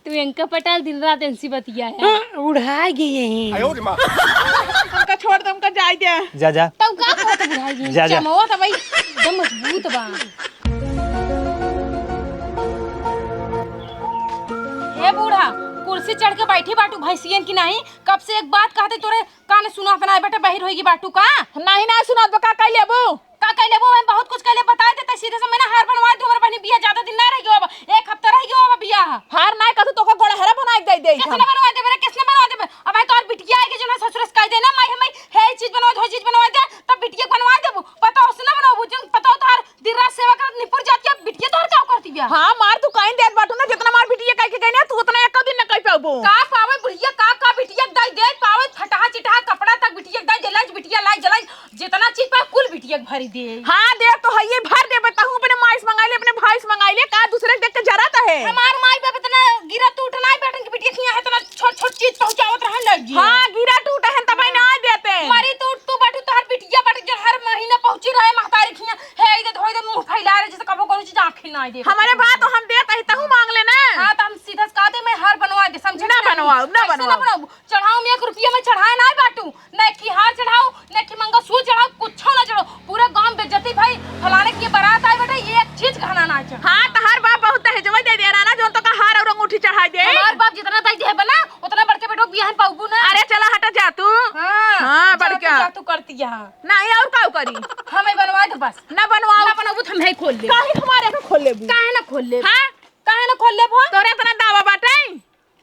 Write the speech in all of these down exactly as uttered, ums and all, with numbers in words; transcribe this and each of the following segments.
तू इनका पटाल दिन रात इनसी बतिया है। हाँ, उड़ाए गए हैं। हमका छोड़ दे, हमका जाए दे। जा, जा। तब का कहत बुढ़ाई गई? जा, जा। चमवा त भाई एकदम मजबूत बा। ए बूढ़ा, कुर्सी चढ़ के बैठी बाटू भैंसियन की नाही? कब से एक बात कहते तोरे कान सुनात ना बेटा, बहिर होई गई बाटू का? नाही ना सुनात बा, का कह लेबू? का कइले वो? हम बहुत कुछ कइले, बताइ देते सीधे से। मैं ना हार बनवाइ दू, हमरे बहिनी बियाह ज्यादा दिन ना रहि गयो, अब एक हफ्ता रहि गयो अब बियाह। हार नाइ कहतू तोका गोड़हरा बनाइ के दइ देई हम। किसने बनवाइ देबे रे, किसने बनवाइ देबे? अब भाई तोर बिटिया आइके जो ना ससुर से कहि दे ना, माई हमें हे चीज बनवाइ दे, हो चीज बनवाइ दे, तब बिटिया के बनवाइ देबू। पतोह से ना बनवाबू, जन पतोह तोहार दिन रात सेवा करत निपुर जात के, बिटिया तोहार का करती बिया? हाँ, मार तू कहीं देत बाटू ना, जितना मार बिटिया कहि के गई ना, तू उतना एको दिन ना कहि पाबू। का पावे बुढ़िया, का, का बिटिया दइ दे पावे, फटहा चिटहा कपड़ा तक बिटिया दइ दे, लाज बिटिया लाज जलाई, जितना चीज पा कुल बिटिया के भरी दे। हाँ, दे तो हइये, भर देबे, तहूँ अपने माई से मंगाइ ले, अपने भाई से मंगाइ ले, का दूसरे के देख के जरत है? हमार माई बाप इतना गिरा टूट नाइ बाटन कि बिटिया खिया है, इतना छोट छोट चीज पहुँचावत रहन लग जी। हाँ, गिरा टूट है, तबे हाँ। नाइ देते। मरी टूट तू बाटू, तोहर बिटिया बाटू, जो हर महीना पहुँची रहे महतारी खिया, हे इधर धोई दे, मुँह फैला रहे, जैसे कबो कोनो चीज आँखी नाइ दे। हमारे बात तो हम देत ही, तहूँ माँग ले ना। हाँ, तो हम सीधा से कह दे, मैं हार बनवाइ दे, समझे ना कि नहीं? बनवाओ, ना कैसे ना बनवाओ। बनवाबू? चढ़ाऊ में एक रुपया में चढ़ाए नाइ बाटू, नइखी हार चढ़ाऊ, नइखी मंगलसूत्र चढ़ाऊ, कुछो ना चढ़ाऊ। पूरा गाँव बेइज्जती भई, फलाने की बारात आइ बाटे, एक चीज गहना ना चढ़ाऊ। हाँ, तहार बाप बहुत दहेजवा दे दे रहा ना, जोन तोका हार और अंगूठी चढ़ाइ दे। हमार बाप जितना दइ देबे ना, उतना बड़के बेटो बियाह पाउबू ना। अरे चला हटा जा तू। हाँ, हाँ, जा बड़का। तू, जा तू करती है। नहीं, और काऊ करी? हमें बनवाइ दे बस। ना बनवाओ। ना बनवाबू तो हम ही खोल ले। काहे हमारे को खोल लेबू? काहे ना खोल ले? हाँ? काहे ना खोल लेबू? तोरे इतना दावा बाटे?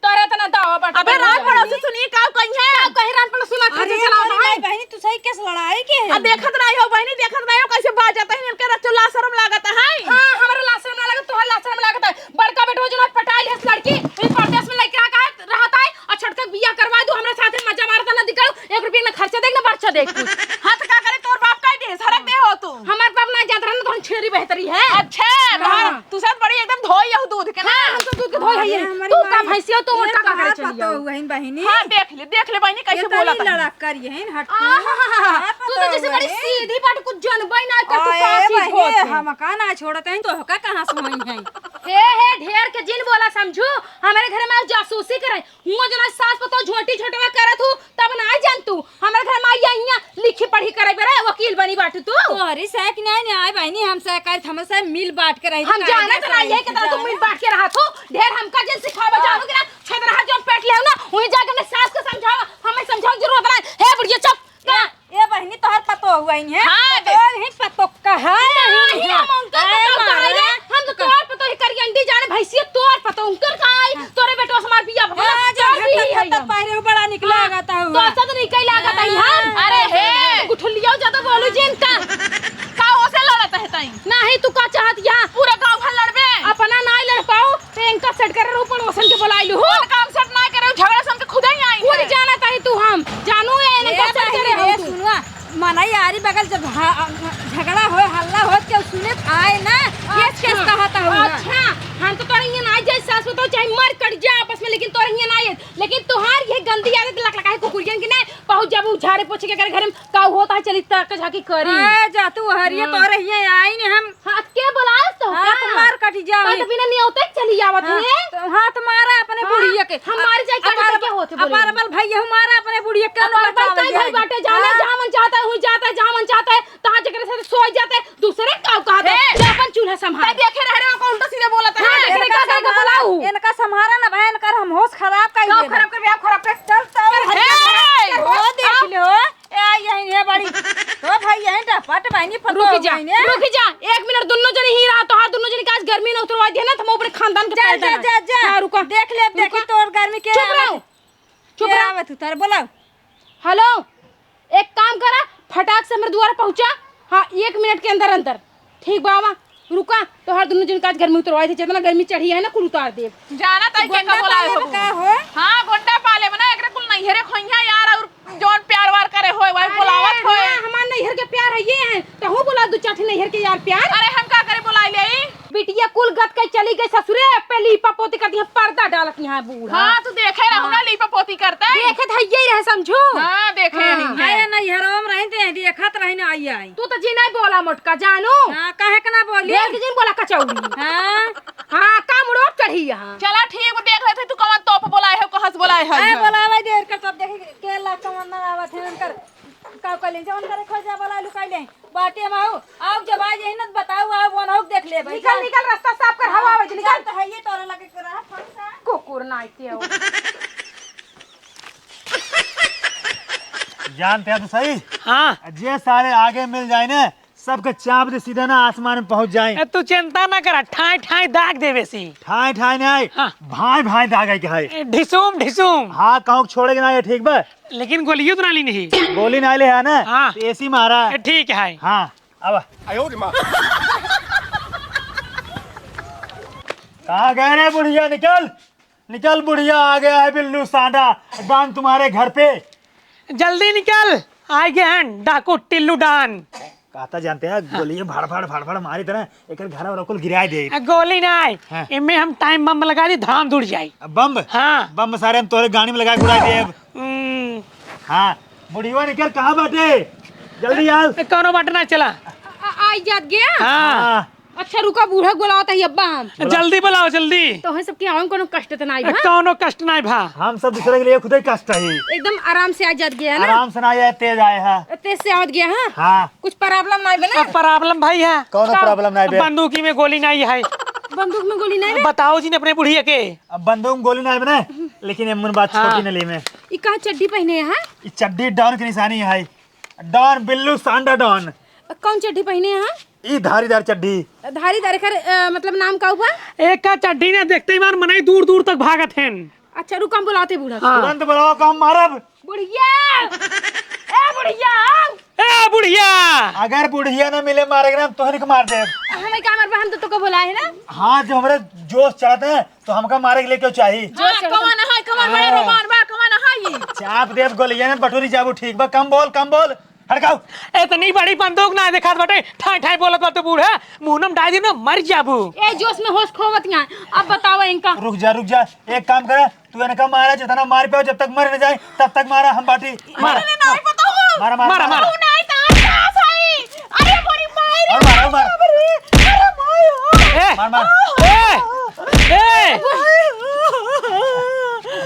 तोरे इतना दावा बाटे अबे, तो रान बोल। पड़ोसी सुनिए, काऊ कही है? काऊ कही रान पड़ोसी, मत अरे, खींचे चलाओ अरे, ना। नहीं, बहिनी, तू सही केस लड़ाई के है? आ, देखत नहीं हो, बहिनी, देखत नहीं हो, कैसे बाजत है, इनके रचो लाज शरम लागत है। हाँ, हमरा लाज शरम ना लागत, तोहर लाज शरम लागत है। बड़का बेटो जो ना पटाई है लड़की, इन परदेश में लड़का का रहत है, और छोटका बियाह करवा दू, हमरा साथे मजा मारता ना दिखाओ, एक रुपया ना खर्चा देख ना बर्चा देख। हाँ, तो का करे, तोर बाप का दे, सड़क दे हो तू। हमार बाप ना जात रहा ना, तोहन छेरी बेहतरी है। अच्छा, हाँ। तोहर तू सब बड़ी एकदम धोई हो दूध के ना। हाँ, हम तो दूध के धोई अरे, है। हमारी तू का माई, भैंसिया, तू ये मोटा का करे कहाँ चली पता जाओ? हुआ है बहिनी? हाँ, देख ले, देख ले बहिनी, कैसे ये बोला तनी था। लड़ाक करी है, हट तू। आहा, कहाँ तू तो पता जैसे हुआ बड़ी है? सीधी बात, कुछ जनबे ना कर, तू अरे का चीज बहिनी, होत है? हम का ना छोड़त हैं, तो का कहाँ से हुई हैं? हे, हे, ढेर के जिन बोला समझू, हमारे घर में जासूसी करे, हुआ जो ना सास पतोह झोटी झोटवा करत हूँ, तब ना जान तू। हमारे घर में आई, आई यहाँ लिखी पढ़ी करे बेरे, वकील बनी बाटू तू। तोहरी से कि नहीं, नहीं आए बहिनी, हम से कर, हम से मिल बांट के रही, हम कायदे जाने तो से नहीं है, रही। कितना तू जाने। मिल बांट के रहा तू, ढेर हमका जिन सिखावा हाँ। जानू कि ना, छेद रहा जो पेट ले ना, वहीं जाके अपने सास को समझावा, हमें समझाओ जरूरत नहीं। हे बुढ़िया चुप, का? ए बहिनी, तोहर पतोह हुआ ही है? हाँ, पतोह ही पतोह कहा नहीं, नहीं है। हम उनकर ए पतोह का माँ। है रे? हम तो तोहर पतोह ही करियंडी जाने, भैंसिया तोहर पतोह, उनकर का आई? हाँ। तोरे बेटो से हमार बिया भला, हाँ, जो तोहर भी घटक ही है घटक हम। पहरे हो, बड़ा निक हाँ, लागत है तो हुआ। असद नहीं कई लागत है हाँ। हम। अरे हे, गुठलियो ज्यादा बोलू जिन का। का ओसे लड़त है तई? नहीं, तू का चाहत यहाँ? पूरा गाँव भर लड़बे? अपना नाई लड़ पाओ, तो इनका सेट करे रहू, पड़ोसन के बुलाई लू। कौन काम सेट ना करे, झगड़ा से हम तो खुद ही आई कुल है। जाना ताही तू हम, जानू है इनका ए सेट करे बहिनी, रहू ए तू। सुनवा, मनई आरी बगल जब हा-, झगड़ा होए, हल्ला होए, केहू सुने त आए ना, केस, केस अच्छा, कहत हऊ ना। अच्छा, हम तो तोरा इहाँ ना जाए, सास पतोह चाहे मर कट जा आपस में, लेकिन तोरा इहाँ ना आए। लेकिन तोहार ये गंदी आदत लकलकाहे कुकुरियन की ना, पहुँच जाबू झाड़े पोछे के करे घर में, का होत है, चली तक झाँकी करी। ए, जा तू हरिया हाँ। तोरे इहाँ आई ने हम। हाँ, के बोलाए तो हाँ, का? तो मार कटी जाओ। कल तो बिना नियौते चली आवत हाँ, है। तो हाथ मारा अपने हाँ, बुढ़िया के। हम मार जाए, कल अपार तो क्या होते बोले? अपार बल भैया हमारा अपने बुढ़िया के अपार बल बचावे कई जाए। भाई बाटे जाने, हाँ। जहाँ मन चाहता है, वहीं जाता है, जहाँ मन चाहता है, तहाँ जकरे साथे सोई जाता है, दूसरे का कहता है, हे! ले अपन चूल्हा संभाल। तै देखे रह रहे हो, कौन तो सीधे बोलत है। हाँ, हाँ, एकरे इनका का करके संभारा, बुलाऊ? इनका संभारा ना भाई, इनकर हम होश खराब कर का देबे। खराब करबे, आप खराब कर। चल, चल, हे! हरिया, ओ, देख लो। ए, यही है बड़ी। तो भाई, यही डपट बहिनी फतो रुक जा, बहिनी। रुक जा, एक मिनट, दुन्नो जनी ही रहा, तोहार दुन्नो जनी का आज गर्मी ना उतरवा दिया ना, तो हम अपने खानदान के जा, पैदा जा, ना। जा, जा। हाँ, रुका। देख ले, देखी रुका। तोर गर्मी के चुप आवत। रहो। चुप के रहो। आवत उतर, बोलाओ। हेलो, एक काम करा, फटाक से हमरे दुआरे पहुँचा। हाँ, एक मिनट के अंदर अंदर। ठीक बा, आवा, रुका, तोहार दुन्नो जन का आज गर्मी उतरवाई थी, जितना गर्मी चढ़ी है ना, कुल उतार देब। जाना ताई के गोंडा का बोलाए पाले हो? में का हो? हाँ, गोंडा पाले में ना, एकरे कुल नैहरे खोइहा यार, और जौन प्यार वार करे होए, वही अरे, बोलावत होए। हाँ, हमार नैहर के प्यार है ये है, तहू बोला दू चार ठे नैहर के यार प्यार। अरे, हमका करे बोलाई ले। बिटिया कुल गत के चली गई ससुरे, पे लीपा पोती करती है, पर्दा डालत यहाँ बूढ़ा। हाँ, तू देखे रहू ना हाँ। लीपा पोती करता है। देखे तो हइये रहे समझू। हाँ, देखे हाँ। नहीं है। आया नहीं हराम रही थे, देखत रही ना आई आई। तू तो जी नहीं बोला मोटका जानू। हाँ, काहे के ना बोली? देख जी बोला कचौड़ी। हाँ। हाँ, का मुड़ो चढ़ी यहाँ। चला ठीक, वो देख लेते तू कौन तोप बोलाए हो, कहाँ से बोलाए हो? अरे बोलावे देर कर तब देखी के ला कौन ना आवत है उनकर। का कहले जौन करे खोजा बोला लुकाई ले। बाटे माऊ, आओ जब आ जाई ना त बताऊ, आओ वनहु के देख लेबे। निकल, जा। निकल, रास्ता साफ कर, हवा आवे, निकल। जा, तो है ये तोरा लगे के रहा, फंसा। कुकुर नाई के हो। जानते हैं तो सही। हाँ। जे सारे आगे मिल जाए ना, सबके चाप दे सीधा ना आसमान में पहुंच जाए। ए, तू चिंता ना कर, ठाई ठाई दाग देवे सी। ठाई ठाई नहीं, हाँ। भाई भाई दागे के है। ए, ढिसूम ढिसूम। हाँ, कहूँ छोड़े के ना ये ठीक बा। लेकिन गोलियों तो ना ली नहीं। गोली ना ले है ना? हाँ। तो एसी मारा। ए, ठीक है। हाँ, अब। आयो रे माँ। कहाँ गए रे बुढ़िया? निकल, निकल बुढ़िया, आ गया है बिल्लू सांडा डॉन तुम्हारे घर पे। जल्दी निकल, आ गए हैं डाकू टिल्लू डॉन। कहता जानते हैं, हाँ। गोलियां भड़ भड़ भड़ भड़ मारी तरह एकर घर और कुल गिराए दे। आ, गोली ना आए, हाँ। इनमें हम टाइम बम लगा दी, धाम जुड़ जाए। अब बम? हाँ। बम सारे हम तोरे गाड़ी में लगा के उड़ा देब। हम्म। हाँ, बुढ़िया निकल, कहाँ बाटे? जल्दी आ। ए, कौनो बाटे ना, चला। आ, आ, आई जात गया? हाँ। हाँ। अच्छा, रुका, बूढ़ा बुलावत है अब्बा हम। बोला। जल्दी बुलाओ, जल्दी। तो है सबके आवन कोनो कष्ट त नाई ए, भा? कौनो कष्ट नाई भा। हम सब दूसरे के लिए खुदे कष्ट है। एकदम आराम से आ जात गया ना? आराम से ना आया, तेज आया है। तेज से आवत गया, हाँ? हाँ। कुछ प्रॉब्लम नाई बने? अब प्रॉब्लम भाई है। कौनो का? प्रॉब्लम नाई बे। बंदूकी में गोली नाई है। बंदूक में गोली नाई बे? बताओ जी ने अपने बुढ़िया के। अब बंदूक में गोली नाई बने, लेकिन ये मन बात हाँ। छोटी न ली में। ई का चड्डी पहने है? ई चड्डी डॉन की निशानी है। डॉन बिल्लू सांडा डॉन। कौन चड्डी पहने है? ई धारीदार चड्डी। धारीदार एकर, अ, मतलब नाम का हुआ? एक का चड्डी ने देखते ही मार मनई दूर दूर तक भागत हैं। अच्छा, रुक, हम बुलाते बूढ़ा। हाँ। तुरंत बुलाओ, का हम मारब। बुढ़िया! ए बुढ़िया! ए बुढ़िया! अगर बुढ़िया ना मिले मारे के ना, हम तोहन के मार देब। हमें का मारबा, हम तो तोके बुलाए है ना। हाँ, जो हमरे जोश चढ़त है, तो हमका मारे के लिए क्यों चाही? हाँ, जोश चढ़त है। कवन है, कवन बड़े हाँ। रोमान बा, कवन है ई? चाप देब गोलिया में बटोरी जाबू, ठीक बा, कम बोल, कम बोल। हड़काओ। इतनी बड़ी बंदूक ना देखात बाटे, ठाई ठाई बोलत बाटे बूढ़ा, मुंह में डाल दी ना मर जाबू। ए जोश में होश खोवत यहाँ, अब बताओ इनका। रुक जा, रुक जा, एक काम करे, तू इनका मारा, जितना मार पाओ, जब तक मर न जाए, तब तक मारा, हम बाटी। मार। अरे नहीं बताओ। मारा, मारा, मारा, मारा। मारा। तू नहीं तो क्या सही। अरे मोरी माई रे। और मार, और मार। अरे माई हो। ए, मार, मार। ए, ए।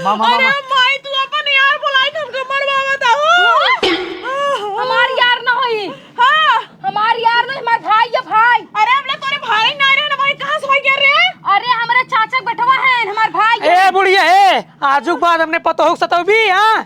मामा, अरे मामा। माई, तू अपन यार बुलाई के हमको मरवावत हो। हमार यार ना होई। हाँ। हमार यार ना, हमार भाई है, भाई। अरे, हमने तोरे भाई ना रहे, हमारे कहाँ से हो गया रे? अरे, हमारे चाचा के बेटवा है, हमार भाई है। ए बुढ़िया, ए, आजुक बाद हमने पतोहू सतौबी, हाँ?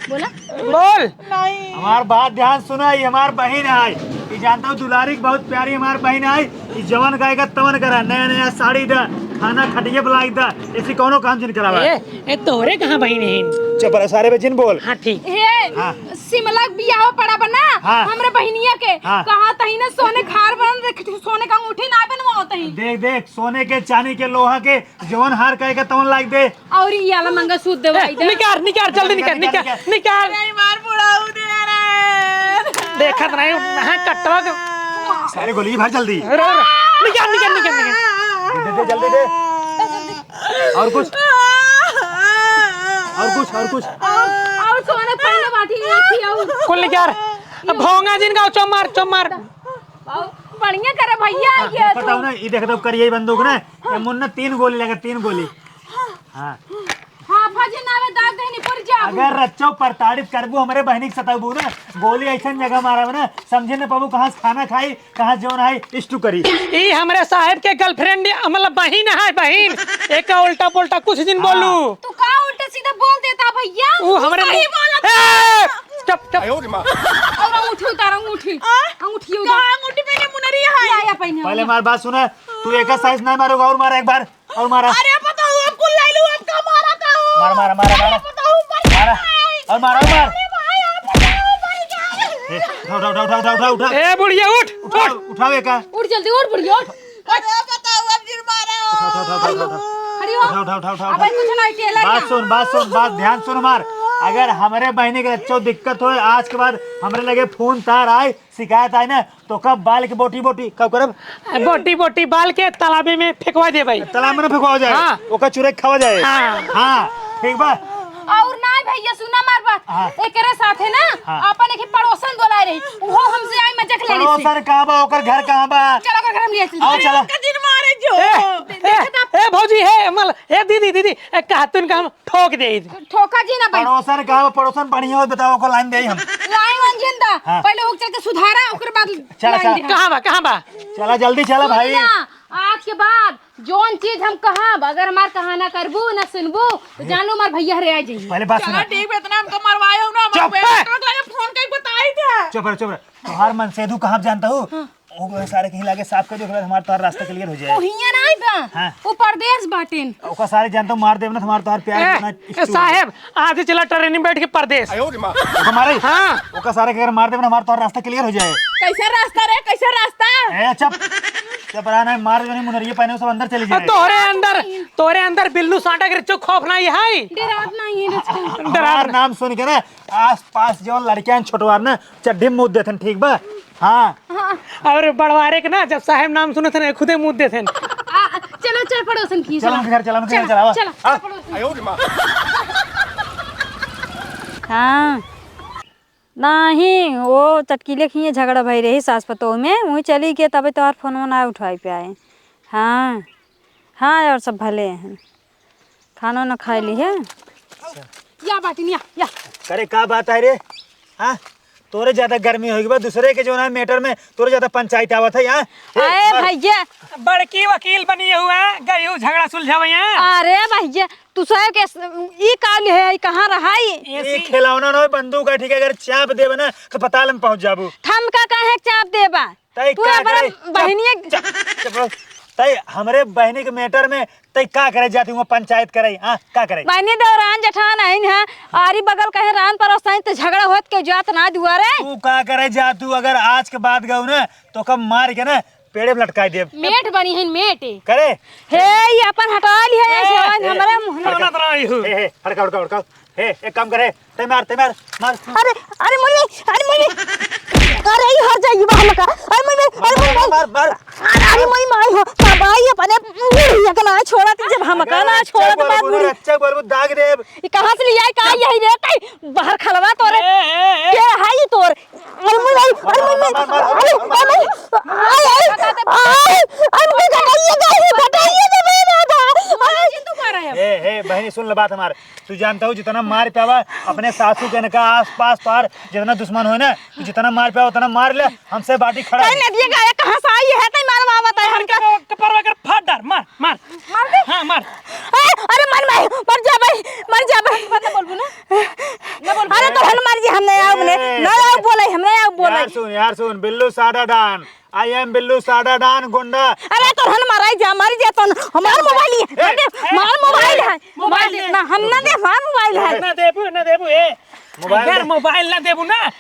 बोला। बोल। नहीं। हमार बात ध्यान सुना, ये हमार बहिन है। ये जानता हूँ दुलारी की बहुत प्यारी हमार बहिन है। ये जवन कहेगा तवन करा, नया नया साड़ी दा, खाना खटिया पे लाइक दा, ऐसी कौनो काम जिन करावा। ए, ए, तोहरे कहाँ बहिन है? चुप रह, सारे बे जिन बोल। हाँ, ठीक। ए, हाँ। सिमला के बियाह पड़ा बना, हाँ। हमरे बहिनिया के। हाँ। कहा तही ना सोने खार बनल रख, सोने का अंगूठी ना बनवाओ तही। देख, देख, सोने के, चांदी के, लोहा के, जवन हार कहे के तवन लाइक दे। और ये वाला मंगलसूत्र देवाई दे। निकार, निकार, जल्दी निकार, निकार, निकार, निकार। निकार। नहीं मार बुढ़ाऊ दे रे। देखत नहीं, हाँ, कटवा के। सारे गोली भर जल्दी। अरे, अरे, निकार, निकार, निकार, निकार। दे, दे, दे, जल्दी दे। और कुछ? और कुछ, और कुछ? और, और सोने पहले बाटी एक ही और। कुल निकार। अब भोंगा जिन गाओ, चौमार, चौमार। बहुत बढ़िया करे भैया, हाँ, ये तो। बताओ ना, ये देख दो करिए बंदूक ना, ये मुन्ना तीन गोली लगे, तीन गोली। हाँ। हाँ, फौजी नावे दाग देहनी पड़ जाबू। अगर रच्चो प्रताड़ित करबू हमरे बहिनी के सताबू ना, गोली ऐसन जगह मारब ना, समझे न पाबू कहाँ से खाना खाई, कहाँ जौन आई, इष्टु करी। ई हमरे साहेब के गर्लफ्रेंड, मतलब बहिन है, बहिन। एक उल्टा पुल्टा कुछ दिन हाँ। बोलू। तू का उल्टा सीधा बोल देता भैया? ऊ तू हमरे सही मुंह बोलत ए, चुप, चुप। आयो रे माँ। और अंगूठी उतार, अंगूठी। आ? अंगूठी उतार। का अंगूठी पहने मुनरी है? या, या पहने। पहले हमार बात सुना, तू एक साइज नहीं मारोगा और मारा एक बार। और मारा। अरे बताओ, अब कुल ले लूं, अब का मारा था हो? मारा, मारा, मारा, अरे मारा। बताओ, मर मारा। गई। और मारा, और मार। अरे भाई, आप बताओ, मर गई। ए, उठा, उठा, उठा। ए, बुढ़िया, उठ, उठा, उठ। उठाओ एका। उठ जल्दी, उठ बुढ़िया, उठ। अरे बताओ, अब जिन मारा हो। उठा, उठा, उठा, उठा, उठा। खड़ी हो। उठा, उठा, उठा, उठा, अब उठा। कुछ नहीं, अकेला ही बात है। सुन, बात सुन, बात ध्यान सुन हमार। अगर हमरे बहिनी के अच्छो दिक्कत होए, आज के बाद हमरे लगे फोन तार आए, शिकायत आए ना, तो कब बाल के बोटी बोटी कब करब? बोटी बोटी बाल के तालाबे में फेंकवा देबे। तालाब में ना फेंकवा जाए, हाँ। ओका चुरे के खावा जाए। हाँ। हाँ, ठीक बा। और नाहीं भइया, सुना हमार बात। हाँ। एकरे साथे ना हाँ। अपन एक पड़ोसन बोलाए रही, उहो हमसे आई मजाक लेने से। पड़ोसन कहाँ बा? ओकर घर कहाँ बा? चलो, ओकर घर हम ले चलते। आओ, चलो। का दिन मारे जो। ए, दे-, ए, देखत आप ए, भौजी, हे, मल, ए, दीदी, दीदी, ए, कहा तुन का हम ठोक दे। ठोका जी ना भाई। पड़ोसन कहाँ बा? पड़ोसन बढ़िया हो, बताओ, ओकर लाइन दे हम। लाइन वाइन जिंदा। हाँ। पहले ओके चल के सुधारा, ओकर बाद चला, लाइन चला। दे। कहाँ बा, कहाँ बा? चला, जल्दी चला भाई। सुन ना, आज के बाद जौन चीज हम कहब, अगर हमार कहाना करबू, ना सुनबू, तो जान लो हमार भइया हरे आ जाइए। पहले बात चला, सुना। ठीक बा, इतना हमका मरवायो ना, हमार चुप! बेटा के लगे फोन कइके बताई दे। चुप रह, चुप रह। तोहार मनसेधु कहाँ जानता हूँ? हाँ। ओकरे सारे कहीं लागे साफ कर दे, ओकरे बाद हमार तोहार रास्ता क्लियर हो जाए। ओ हियाँ ना आई बा। हाँ। ओ परदेस बाटेन। ओका सारे जानता हूँ, मार देब ना, हमार तोहार प्यार ए, कितना ए, स्टूर। साहेब, आज ही चला ट्रेन में बैठ के परदेस। आयो रे माँ। ओका मारे? हाँ। ओका सारे के अगर मार देब ना, हमार तोहार रास्ता क्लियर हो जाए। कैसा रास्ता रे, कैसा रास्ता? ए, चुप। चुप रहा ना, मार देब ना, मुनरिया पहने सब अंदर चली आ, जाए। तोरे अंदर, तोरे अंदर बिल्लू सांडा के रिच्चो खौफ नाहीं है। डरात नाहीं है, डरात हमार नाम सुन के ना, आस पास जो लड़कियां छोटवार ना, चड्ढी में मूत देथन, ठीक बा? हाँ। हाँ। और बड़वारे के ना, जब साहेब नाम सुनत हैं, खुदे मूत देथन। आ, चलो, चल पड़ोसन की, चल चलो। उनके घर, चल उनके घर, चल, चल, आवा। चल, आ। चल पड़ोसन। आयो रे माँ। हाँ। नाहीं, वो चटकीले खिए झगड़ा भई रही सास पतोह में, वहीं चली के तबे तोहार फोनवा ना उठाई पाए। हाँ। हाँ, और सब भले हैं। खाना ना खाए ली है। या बाटिन, या, या। अरे, का बात है रे? हाँ? तोरे ज्यादा गर्मी होई बा, दूसरे के जो ना मैटर में तोरे ज्यादा पंचायत आवत है, हाँ? ए, अरे मार। भैया। बड़की वकील बनी हुआ, गई हूँ झगड़ा सुलझावे यहाँ। अरे भैया, तू साहब के स-, ई का ले है, ई कहाँ रहा ई? ई एसी। खिलौना ना, बंदूक है, ठीक है? अगर चाप देबे ना, तो अस्पताल में पहुँच जाबू। ठमका काहे चाप देबा? तई तू का अपना करे? चुप, बहिनिया चुप, चुप रहो। तई हमरे बहिनी के मैटर में तई का करे जाती हुआ पंचायत करे, हाँ, का करे? बहिनी दौरान जेठान आइन है, आरी बगल कहे रान परोस आइन, तो झगड़ा होत के जात ना दुआरे। तू का करे जा तू, अगर आज के बाद गऊ ना, तो कब मार के ना पेड़े में लटकाई देब। मेट बनी है, मेट। करे? हे, ये अपन हटा ली है, ए, जवान ए, हमरे मुंह में। कौन तरह आई हूँ? ए, ए, हड़का, हड़का, हड़का। हे, एक काम करे, तै मार, तै मार, मार। अरे, अरे मोरी, अरे मोरी। अरे, ई हर जाई बा हमका। अरे मोरी, अरे मोरी, मार, मार, मार। अरे, अरे मोरी माई हो, बाबा, ई अपने बुढ़िया के ना छोड़त, जब हमका ना छोड़त बा बुढ़ी। अच्छा बोलबू, दाग देब। ई कहाँ से लिया, का यही रे, कई बाहर खलवा तोरे। ए, ए, ए। के है ई तोर? अरे मोरी माई, अरे मोरी माई। मार, मार, मार, अरे, मार, मार। अरे, अरे, अरे, अरे, अरे, अरे, अरे, अरे, अरे, अरे, अरे, अरे, अरे, अरे, अरे, अरे, अरे, अरे, ए, ए, बहिनी, सुन ले बात हमार। तू जानता हो, जितना मार पावा, अपने सासू के इनका आसपास तोहार जितना दुश्मन हो ना, तू जितना मार पावा, उतना मार ले, हमसे बाटी खड़ा कहीं है। नदिया गाय कहाँ से आई है, तई मार मावा बताए हमका। कपड़वा कर फाड़ डार, मार, मार। मार दे? हाँ, मार। ए, अरे मर माई, मर जा भाई, मर जा भाई। मत बोलबू ना। ना बोलबू। अरे तो हम मर जी, हम नहीं आउब ने। ए, ना आउब बोले, हम नहीं आउब बोले। यार सुन, यार सुन, बिल्लू साडा डान। I am बिल्लू साडा डान गुंडा। अरे तोहन मराई जा, मर जा तोहन। हमार मोबाइल ये, ए, ना दे, ए, हमार मोबाइल है। मोबाइल दे। ना, हम ना दे, हमार मोबाइल है। ना देबू, ना देबू, ए। मोबाइल अगर दे। मोबाइल ना देबू ना,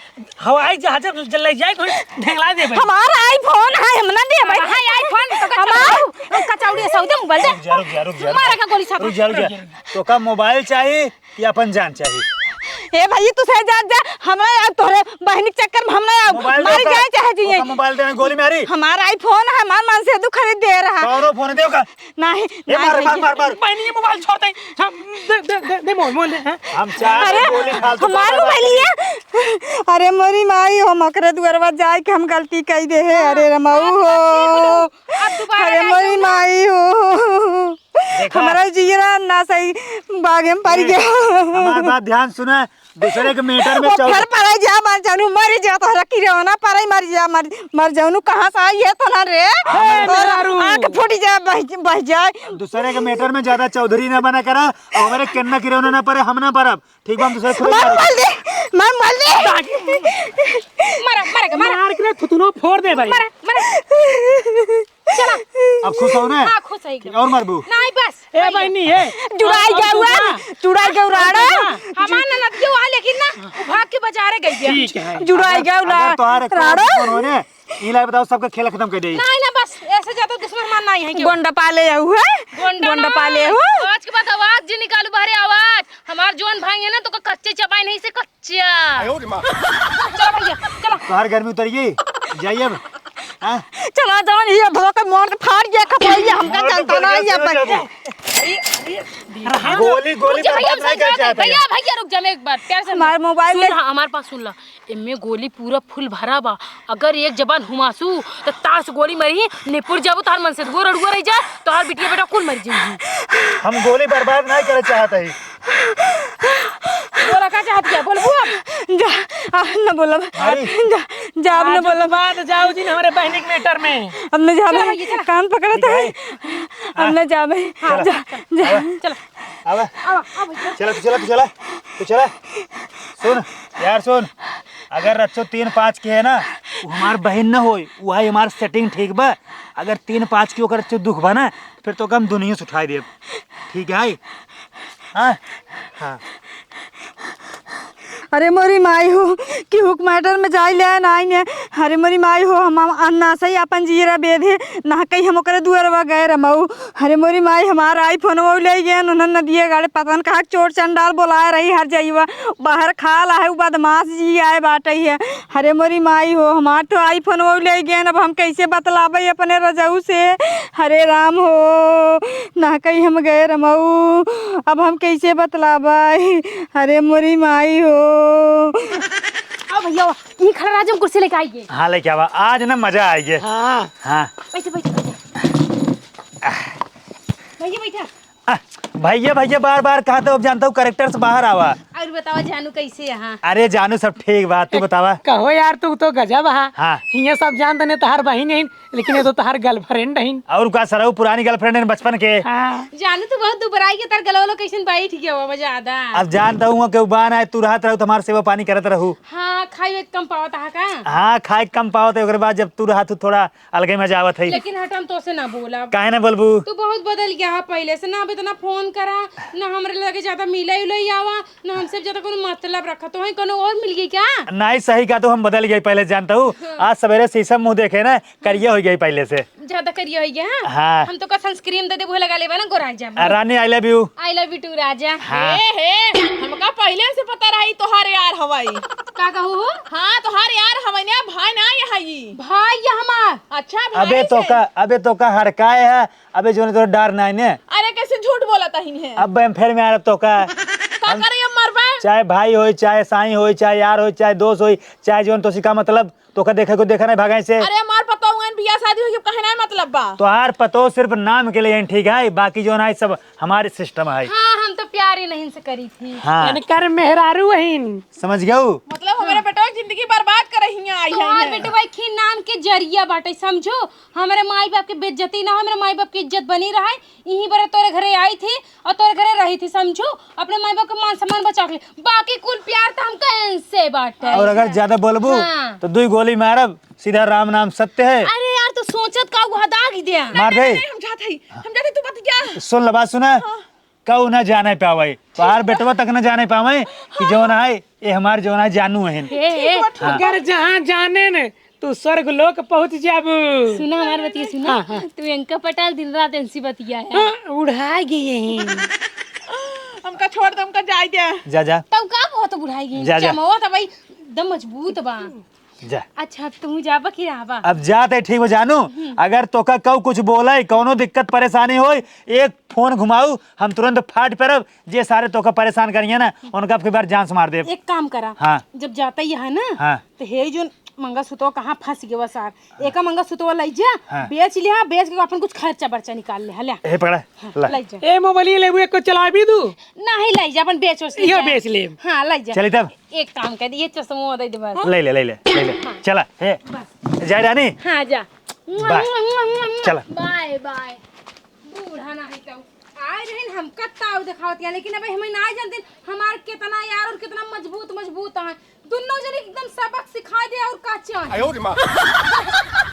हवाई जहाज ले जाए तो ढेंगला देबे। हमार iPhone है, हम ना देबे। हाँ, iPhone तो हमार कचौड़ी, कचौड़ी सौदे मोबाइल दे। रुक जा, रुक जा, रुक जा, रुक जा। मारे का गोली साथ। रुक जा, रुक जा। तो का मोबाइल चाहिए? कि अपन जान चाही। ए भाई, तू सही जात जा, हमरा आउब तोहरे बहिनी के चक्कर में हम ना आउब। मोबाइल मर दे ओकर। जाए चाहे जिए। ओकर मोबाइल दे, गोली मारी। हमार iPhone है, हमार मनसेधु खरीद दे रहा। कौनो फोन दे ओकर। नहीं, ए, नहीं मार, भैया। मार, मार, मार। बहिनी, ये मोबाइल छोड़ दे। हम दे, दे, दे, दे, मोबाइल, मोबाइल दे, हाँ। हम चार अरे, गोली फालतू हमार मार, मार। मोबाइल ये। अरे मोरी माई हो, मकरे दुआरवा जाए के हम गलती कई दे है। अरे रमाऊ हो। अब दोबारा अरे ना मोरी जाओ ना। माई हो। देखा? हमारा जियरा ना सही, बाग में पड़ ए, गया। हमार बात ध्यान सुना, दूसरे के मैटर में वो चौ- घर पर जा, मर जानू, मर जा, तोहरा किरौना पर मर जा, मर, मर जानू, कहाँ से आई है तोहरा रे? ए, तोहरा मेहरारू। आँख फूट जा, बह, बह जाए। दूसरे के मैटर में ज्यादा चौधरी ना बना करा, और हमारे केन्ना किरौना ना पड़े, हम ना पड़ब। ठीक बा, हम दूसरे के मार, मार दे, मार, मार दे। मारा, मारा, मारा। मार के ना थुथुनो फोड़ दे भाई। मारा, मारा। चला। अब खुश हो ना? हाँ, खुश है एकदम। और मारबू? नहीं, बस। ए बहिनी, ए। जुड़ाई और गया हुआ, ना। जुड़ाई गया राड़ा। हमार ननदियो आ, लेकिन ना, वो भाग के बाजारे गई है। ठीक है। जुड़ाई अगर, गया हुआ अगर तोहार एक राड़ा। कौन हो ने, इला बताओ, सबका खेल खत्म कर दे। नहीं ना, बस, ऐसे ज्यादा दुश्मन मान नहीं है क्यों? गोंडा पाले हुआ। गोंडा गोंडा ना। पाले हो। आज के बाद आवाज जी निकालू, बाहरे आवाज। हमार और जौन भाई है ना, तो का कच्चे चबाई नहीं से कच्चा। चलो भैया, चलो। तोहार गर्मी उतर गई, जाइए अब। हाँ? चला जौन ही धो के मोड़ के फाड़ गया खपैया, हमका मोड़ के जानता फाड़ ना गया, ये चलो अपन। जाओ। गोली, गोली रुक जा भैया, बर्बाद नहीं करना चाहता भैया, भैया, रुक जा, मैं एक बार प्यार से हमारे मोबाइल सुन में ला, हमारे पास सुन ला। एमे गोली पूरा फुल भरा बा। अगर एक जबान हुमासू, त तास गोली मरी, निपुर जाबू, तोहार मन से गोर अड़ुआ रह जाए, तोहार बिटिया बेटा कुल मर जाई। हम गोली बर्बाद नहीं करे चाहत हई। बोला का चाहत क्या? बोलबू अब? जा, अब न बोलब। अरे। जा, जा, अब न आज बोलब। बात जाऊ जिन हमरे बहनी के मैटर में। अब न जाबे। चला भैया, चला। कान पकड़त है। ठीक है। अब न जाबे। हाँ, जा, चला। जा। चला। आवा। आवा, आवा भैया। चला, तू चला, तू चला। तू चला। सुन, यार सुन, अगर रच्चो तीन पाँच के है ना, वो हमार बहिन न होई, वो है हमार सेटिंग, ठीक बा? अगर तीन पाँच के ओकर रच्चो दुख बा ना, फिर तो हम दुनिया से उठाई देब, ठीक है? हाँ? हाँ। अरे मोरी माई हो, कि हुक मैटर में जाई ले ना आई ने। अरे मोरी माई हो, हम, हम अन्ना से ही अपन जीरा बेधे, ना कहीं हम ओकरे दुआरवा गए रमऊ। अरे मोरी माई, हमार iPhone वो ले गए, उन्होंने नदिया गाड़े पता न कहाँ चोर चंडाल बोलाए रही हर जइवा। बाहर खा ला है, उ बदमाश जी आए बाटे है। अरे मोरी माई हो, हमार तो iPhone वो ले गए, अब हम कैसे बतलाबे अपने रजऊ से? हरे राम हो, ना कहीं हम गए रमऊ, अब हम कैसे बतलाबे? अरे मोरी माई हो। आओ भैया, ई खड़ा राजू कुर्सी लेके आइए। हाँ, लेके आवा, आज ना मजा आइए। हाँ। हाँ। बैठे, बैठे, बैठे। भैया, बैठा। आ, भैया, भैया बार बार कहत हो, अब जानत हो, कैरेक्टर से बाहर आवा। और बतावा जानू कैसे है? अरे जानू सब ठीक बा, तू बतावा। कहो यार, तू तो गजब हा। हाँ। हियाँ सब जानत ने तोहार बहिन है, लेकिन ये तो तोहार गर्लफ्रेंड है। और का सरऊ पुरानी गर्लफ्रेंड है बचपन के। हाँ। जानू तू बहुत दुबराई के, तार गलवलो कैसन बैठ गया हुआ ज्यादा। अब जानत हूँ कि उबान आए, तू रहत रहू तो हमार सेवा पानी करत रहू। हाँ, खाई एक कम पावत हा का? हाँ, खाए कम पावत है, ओकरे बाद जब तू रहत हू थोड़ा अलगे मजा आवत है। लेकिन हट, हम तोसे ना बोलब। काहे ना बोलबू? तू बहुत बदल गया है पहले से, ना अब इतना फोन करा, ना हमरे लगे ज्यादा मिले उले आवा, ना हमसे ज्यादा कोनो मतलब रखा। तो है कोनो और मिल गई क्या? नहीं, सही कहा, तो हम बदल गए पहले, जानत हूँ। हाँ। आज सवेरे शीशा मुँह देखे ना, करिया हो गई पहले से। ज्यादा करिया हो गया, हाँ? हाँ। हम तो का सनस्क्रीन दे दे, वो लगा लेबा ना, गोरा जाब। आ, रानी, I love you। I love you too, राजा। हाँ। हे, हे, हमका पहले से पता रही तोहार यार हवाई। का कहू हो? हाँ, तोहार यार हवाई ना, भाई ना ये हई। भाई ये हमार। अच्छा, भाई अबे से। तो का, अबे तो का हड़काए है, अबे जोने तोरा डर ना है ने। अरे कैसे झूठ बोला तहिन है? अब हम फेर में आ रहा तो का। का हम करे अब मरबे? चाहे भाई होई, चाहे साईं होई, चाहे यार होई, चाहे दोस्त होई, चाहे जोन तो सिका मतलब तोका देखे को देखा नहीं भागाई से। अरे हमार पतोह हुआ बियाह शादी होई, काहे ना मतलब बा? तोहार पतोह सिर्फ नाम के लिए हैं, ठीक है, बाकी जो ना है सब हमारे सिस्टम है। हाँ, हम तो प्यार ही नहीं से करी थी। हाँ। इनकर मेहरारू हईन। समझ गऊ? मतलब हमारे बेटवा की जिंदगी बर्बाद कर रही हैं, आई तोहार हैं। बेटवा एक ही नाम के जरिया बाटे, समझो। हमारे माई बाप के बेइज्जती ना हो, हमारे माई बाप की इज्जत बनी रहे। यहीं पर तोरे घरे आई थी और तोरे घरे रही थी, समझू, अपने माई बाप के मान सम्मान बचा के, बाकी कुल प्यार तो हमका इनसे बाटे। और अगर ज्यादा बोलबू, हाँ। तो दुई गोली मारब, सीधा राम नाम सत्य है। अरे यार, तू सोचत का हुआ दाग ही दे। मार दे। नहीं, हम जात हई, हम जात हई, तू बतिया। सुन ल बात, सुना। हाँ। कहू ना जाने पावे, तोहार बेटवा तक ना जाने पावे कि जौन है, ये हमार जौन है जानू है। ए, ए। हाँ। अगर जहाँ जाने न, तू स्वर्ग लोक पहुँच जाबू। सुना हमार बतिया, सुना। हाँ, हाँ। तू इनका पटाल दिन रात इनसी बतिया है। हाँ, उड़ाए गए हैं। हमका छोड़ दे, हमका जाए दे। जा, जा। तब का बहुत बुढ़ाई गई? जा, जा। चमवा तो भाई एकदम मजबूत बा। जा। अच्छा, अब तू जाबा कि रहबा? अब जात है, ठीक बा जानू। हम्म। अगर तोका कऊ कुछ बोले, कौनो दिक्कत परेशानी होई, एक फोन घुमाऊ, हम तुरंत फाट परब। जे सारे तोका परेशान करिए ना, उनका आपके बार जान से मार देब। एक काम करा, हाँ। जब जाता ही है ना, हाँ। तो हे जो मंगलसूत्र कहाँ फंस गया सार, एका मंगलसूत्र लई जा, हाँ। बेच लिहा, बेच के अपन कुछ खर्चा बर्चा निकाल ले, हाँ, ले। ए पकड़ा, हाँ, ला। लई जा। ए मोबाइल लेबू, एको चलाबी दू? नहीं, लई जा, अपन बेच उच इहो जा। बेच लेब। हाँ, लई जा। चली तब। एक काम कर, ये चश्मो दे दे बस। ले ले, ले ले, ले ले। हाँ। चला, हे। बस। जाए रानी? हाँ, जा। बाय। चला। Bye, bye. बूढ़ा नहीं कहू। आए रहे हमका ताव दिखावत है, लेकिन अब हमें ना जानते हमार कितना यार और कितना मजबूत, मजबूत है। दोनों जने एकदम सबक सिखा दे और का चाहे। आयो रे माँ।